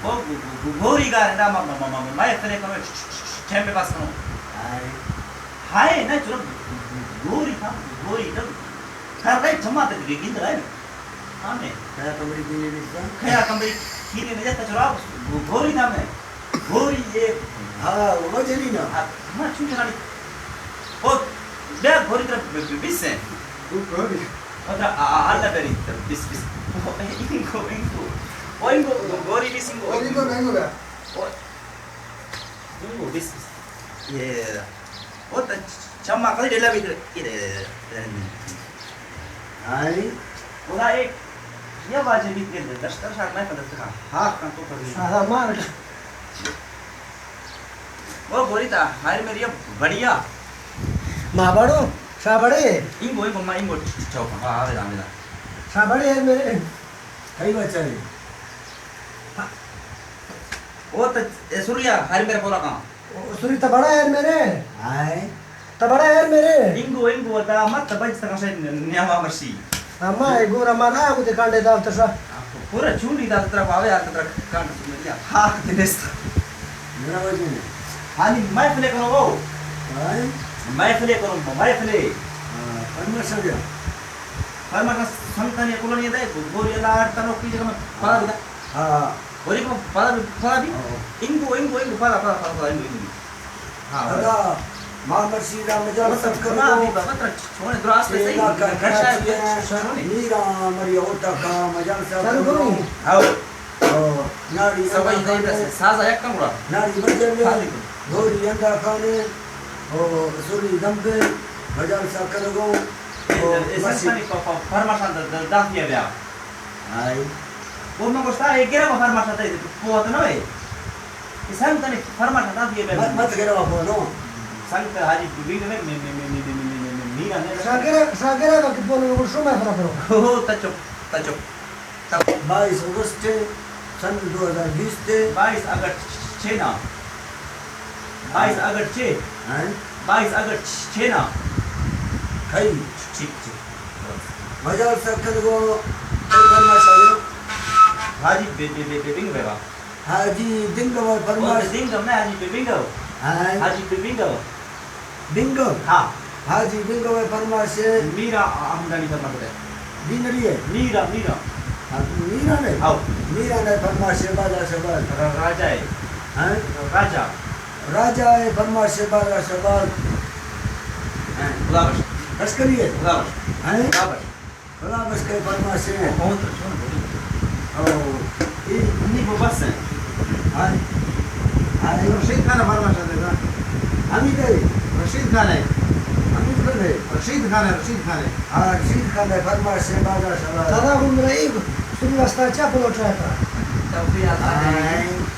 او گو-، گو-، گو-، گوری گار دا ما-، ما-، ما-، ما-، ما-، محفلے کنو، ش-، ش-، ش-، ٹیم پاس کنو۔ ہائے۔ ہائے، نہ چلو، گو-، گو-، گوری تھا، گوری تو۔ کر رہے جمع تک بھی گند رہے۔ ہاں میں۔ کیا کمری کینے بیچتا؟ کیا کمری کینے نہ جاتا چلو، گو-، گوری تھا میں۔ گوری یہ۔ ہاں، وہ جنی نا۔ ہاں، ہاں، چونی رانی۔ او، بیا گوری طرف ب-، ب-، بیس ہے۔ وہ گوری۔ پتہ، آ، آ، اللہ بری، بس، بس۔ او، اینگو، اینگو۔ او، اینگو، گوری بس، اینگو۔ او، اینگو، اینگو بیا۔ او، اینگو، بس، بس۔ یہ، او، تا چما کلی ڈیلا بیت، ادھر، ادھر۔ ہائے۔ خدا ایک، یہ واجہ بیت کے دشتر شاہ میں پتہ تھا۔ ہاں، کن تو کبھی۔ سارا مار۔ او گوری تا، ہائے میری بڑھیا۔ ما بڑو، شا بڑے۔ اینگو، اینگو، ما اینگو چوکا، ہاں، ہاں، میرا، میرا۔ شا بڑے ہے میرے۔ کئی بچہ ہے؟ ہاں۔ او تا، اے سوریا، ہائے میرے پورا کام۔ او سوری تا بڑا ہے میرے۔ ہائے۔ تا بڑا ہے میرے۔ اینگو، اینگو، تا مت بچ تک شاید نیاما مرشی۔ اما، اے گورا ما را کو تے کانڈے دال تشا۔ پورا چونڈی دال ترا پاوے، آ ترا کانڈ سمجھ لیا۔ ہاں، تے نیست۔ میرا وجہ نہیں۔ ہانی محفلے کرو وہ۔ ہائے۔ محفلے کرو، محفلے۔ ہاں، پرمیشن دیا۔ پرمیشن سنتانی کولونی دے، گوری اللہ آر تنو کی جگہ میں پڑا دیتا۔ ہاں۔ اوریکو پدا بھی، پدا بھی۔ ہاں۔ اینگو، اینگو، اینگو، پدا، پدا، پدا، پدا، اینگو، اینگو۔ ہاں، پدا۔ ما مرشی را مجال سب کرو۔ بابا، ترا چھوڑے دراز پہ صحیح۔ گھر شاید چھوڑے۔ میرا مری ہوتا کا مجال سب کرو۔ ہاں۔ او، ناڑی سبائی اندر دے خانے۔ سازا یک کم گڑا۔ ناڑی بجے میں۔ گوری اندر خانے۔ او، سوری دم پہ مجال سب کرو۔ او، اے، اے مرشی۔ سنتانی پ-، پ-، پرماشان دا، دا، داخلہ بیا۔ ہائے۔ او من گوشتا، اے گرا ما فرماشا تئی، پوت نہ اے۔ اے سنگ تنے فرماشا تا دیے بے۔ مت، مت گرا ما پوت نو۔ سنگ تے حاجی بی بی نے، میں، میں، میرا نے۔ شاگرا، شاگرا کا کہ پوت نو، شما فرا کرو۔ او، تا چپ، تا چپ۔ تا۔ بائیس اگست سن دو ہزار بیس تے۔ بائیس اگست چھ نا۔ بائیس اگست چھ۔ ہاں۔ بائیس اگست چھ نا۔ کئی؟ ٹھیک، ٹھیک۔ مجال سکن گو، کئی فرمائش آئے؟ حاجی بے، بے، بے، بے، بنگ بے با۔ حاجی بنگ بے فرمائش۔ او، بنگ بے، حاجی بے، بنگ بے۔ ہاں۔ حاجی بے، بنگ بے۔ بنگ بے؟ ہاں۔ حاجی بنگ بے فرمائش۔ میرا ہمدانی فرمائش ہے۔ بنگری ہے؟ میرا، میرا۔ ہاں، میرا نے؟ آؤ۔ میرا نے فرمائش ہے، بازار شہباز۔ را-، راجہ ہے۔ ہاں؟ راجہ۔ راجہ ہے فرمائش ہے، بازار شہباز۔ ہاں، خدا بخش۔ لشکری ہے؟ خدا بخش۔ ہاں؟ خدا بخش۔ خدا بخش کے فرمائش ہے۔ کون تو چھوڑ دے۔ او، اے نی وہ بس ہے۔ ہاں۔ ہاں۔ رشید خان فرمائش ہے نا؟ حمید ہے۔ رشید خان ہے۔ حمید خان ہے۔ رشید خان ہے، رشید خان ہے۔ ہاں، رشید خان ہے، فرمائش ہے، بازار شہباز۔ دادا، وہ میرا ایک سن واسطہ چا پلوٹ رہا تھا۔ توفیق اللہ ہے۔ ہاں۔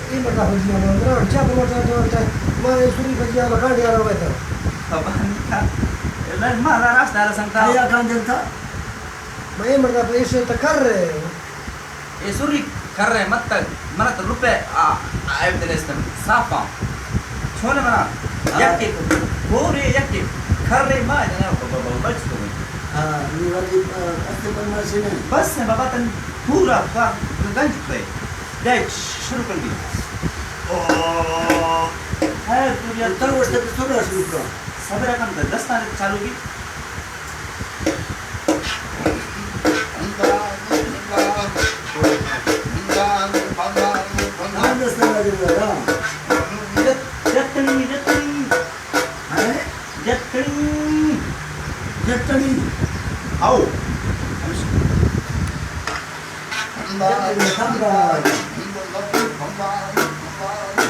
اے مردہ فوجی ہمیں اندر اور چا پلوٹ رہا تھا، مارے سوری فوجی ہمیں کانڈ یارا ہوئے تھا۔ خبر نہیں تھا۔ میں مارا راستہ آ رہا سنگتا۔ آیا کان دل تھا؟ میں اے مردہ پہ ایشے تکر رہے۔ اے سوری کر رہے مت تک، منا تو روپے آ، آ، آئے دل استم صافا۔ چھونے منا، ہاں۔ یک کے گورے، یک کے کر رہے ما، جنا ب-، ب-، ب-، بچ تو گئی۔ ہاں، یہ والی، آ، استے پر ماشی نہیں۔ بس ہے بابا، تن پورا، پورا گنج پہ۔ جائے، شروع کر دی۔ او۔ ہے، تو یہ تر وقت تو سب شروع کر۔ صبر کن، دستان چالو کی۔ جتنی، جتنی۔ ہیں؟ جتنی۔ جتنی۔ آؤ۔ جتنی، تنبا۔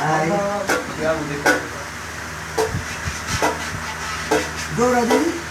ہائے۔ دورہ دی۔